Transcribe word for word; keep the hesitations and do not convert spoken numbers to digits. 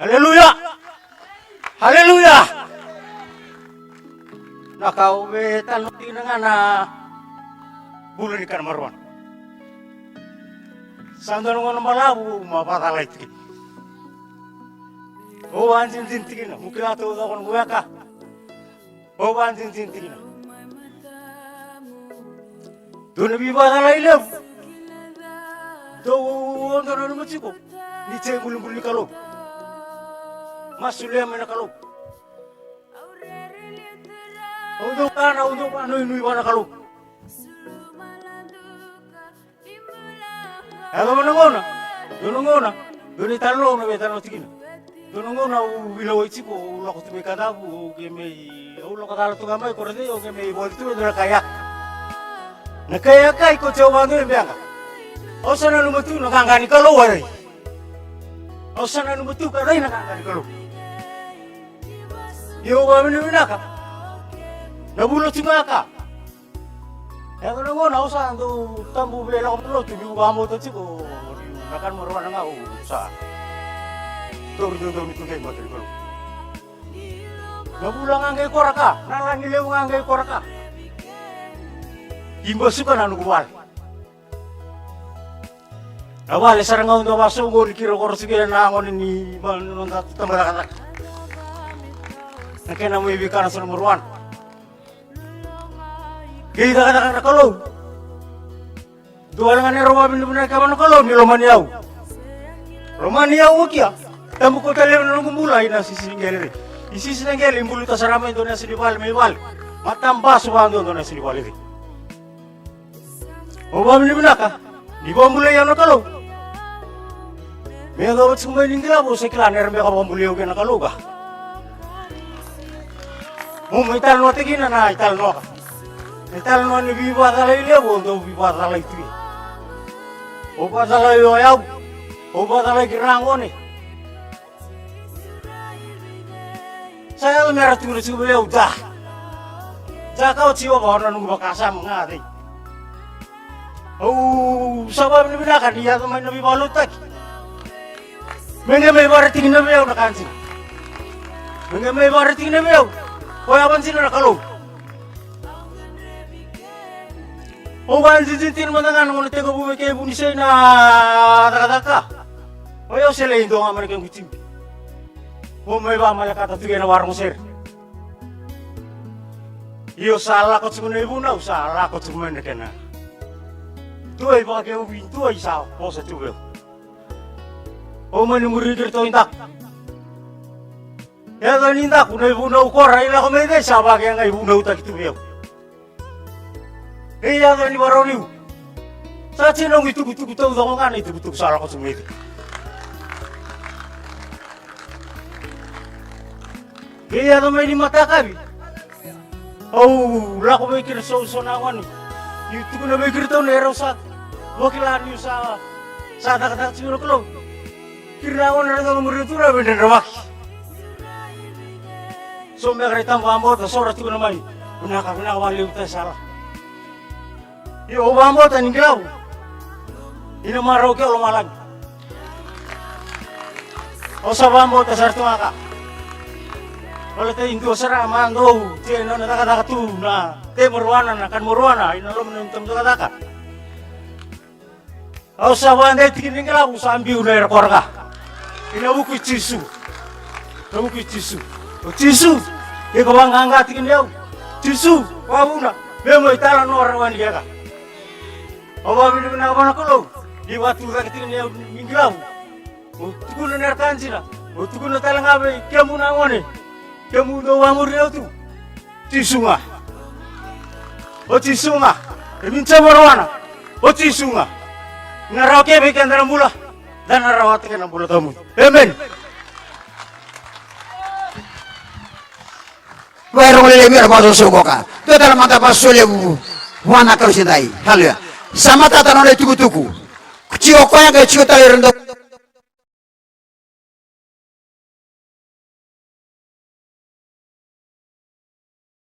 Aleluya. Aleluya. Na ka au via talanoa kina ga na bula ni kana marijuana. Sa dua na gauna balavu ma vakacalai tiko kina. Au vakadinadina tiko kina, mo kila taucoko na weka. Au vakadinadina tiko kina. Dua na veivakacalai levu. Dou, au dau nanuma tiko ni se ibulibuli ni Kalou. Masu solia mai na Kalou. Au dau kana, au dau vakanuinui vua na Kalou. Yaco mai na gauna, dua na gauna, dua na italanoa au na veitalanoa tiko kina. Dua na gauna au veilewai tiko, au lako tu mai Kadavu, au ke mai, au lako cala tu ga mai Korecei, au ke mai voli tu e dua na kaiyaka. Na kaiyaka i koto au vakadua e beka. Au sa nanuma tu na qaqa ni Kalou a rai. Au sa nanuma tu ka rai na qaqa ni Kalou. Ia au vakavinavinaka. Na vula tu ga ka. Yaco na gauna au sa dau tabu vei lako mai lotu, niu vakabauta tiko na kana marijuana ga au sa tauri dodonu tu qai mata ni Kalou. Na vula ga qai kora ka, na lagi levu ga qai kora ka. I basuka na noqu vale. Na vale sara ga au dau vakasoqoni kira, kora tu kina na gone ni ma-, noda tabacakacaka. Na kena mai veikana so na marijuana. Kei cakacaka na Kalou. Dua wale ga na rau vakavinavinaka vua na Kalou ni lomani au. Lomani au o kia. Tabu kauta levu na noqu bula ina sisi ni qele. I sisi na qele i buluta sara mai dua na yasa ni vale mai vale. Matabasu vakadua dua na yasa ni vale. Au vakavinavinaka ni vakabulai au na Kalou. Me yacova tiko mai ni qilava, au sa kila ni ra beka vakabulai au kei na Kalou ka. Au mai talanoataka kina na italanoa ka. Na italanoa ni veivakacalai levu, au dau veivakacalai tu. Au vakacalai o yau. Au vakacalai kei ira na gone. Sa yaco me ra tukuna tiko vei au, ja. Ja ka o Jiova, o na noqu vakasama ga cei. Au sa vakavinavinaka ni yaco mai na veivakalotutaki. Me qai mai vakaraitaki kina vei au na ka dina. Me qai mai vakaraitaki kina vei au. Ko yava dina na Kalou. Au vakadinadinataka mada ga na gauna tekivu me kevu ni sei na cakacaka. O yau se lai dua ga mai na kequ timi. Au mai vakamalekata tu kei na vakarogo sere. Io sa lako tiko na ivunau, sa lako tiko mai na kena. Dua i vakakeuvi, dua i sa vosa tu vei au. Au mani muri kiratou i daku. Yaco ni daku na ivunau kora i lako mai cei sa vakayaga ivunautaki tu vei au. Kei yaco ni varau niu. Sa tino qu itukutuku taucoko ga na itukutuku sa lako tu mai cei. Kei yaco mai ni matakavi. Au lako vei kira so, so na gone. Niu tukuna vei kiratou na erau sa vakila niu sa, sa cakacaka tiko na Kalou. Kira na gone ra caka muri tu ra vei dredrevaki. So beka ra i tabu vakabauta, so ra tukuna mai. Vinaka, vinaka vakalevu ta sala. Io, au vakabauta ni qilava. Ina marau ke o lomalagi. Au sa vakabauta sara tu ga ka. Baleta e dua sara ma dou, tia na nona cakacaka tu na te maruana, na kana maruana, ina loma na nona cakacaka. Au sa vakadei tiki ni qilava, au sa biu na era kora ka. Ina vuku i Jisu. Na vuku i Jisu. O Jisu, iko vaqaqa tiki ni au. Jisu, vavuna, me mai tala nora wani keka. Au vakavinavinaka vua na Kalou, ni vatucake tiki ni au ni qilava. Au tukuna na era ka dina, au tukuna tale ga vei kemu na gone. Kemu dou vamuri au tu. Jisu ga. O Jisu ga. E vinti sa maruana. O Jisu ga. Na rawa ke vei keda na bula. Da na rawata ke na bula tawamudu. Amen. Vairogo lelevu era vakasosokoka. Dua tale mada vakasolevu. Vua na Karisito dai. Haleluya. Sa matata na nona itukutuku. Tiko koya qai tiko tale ira dau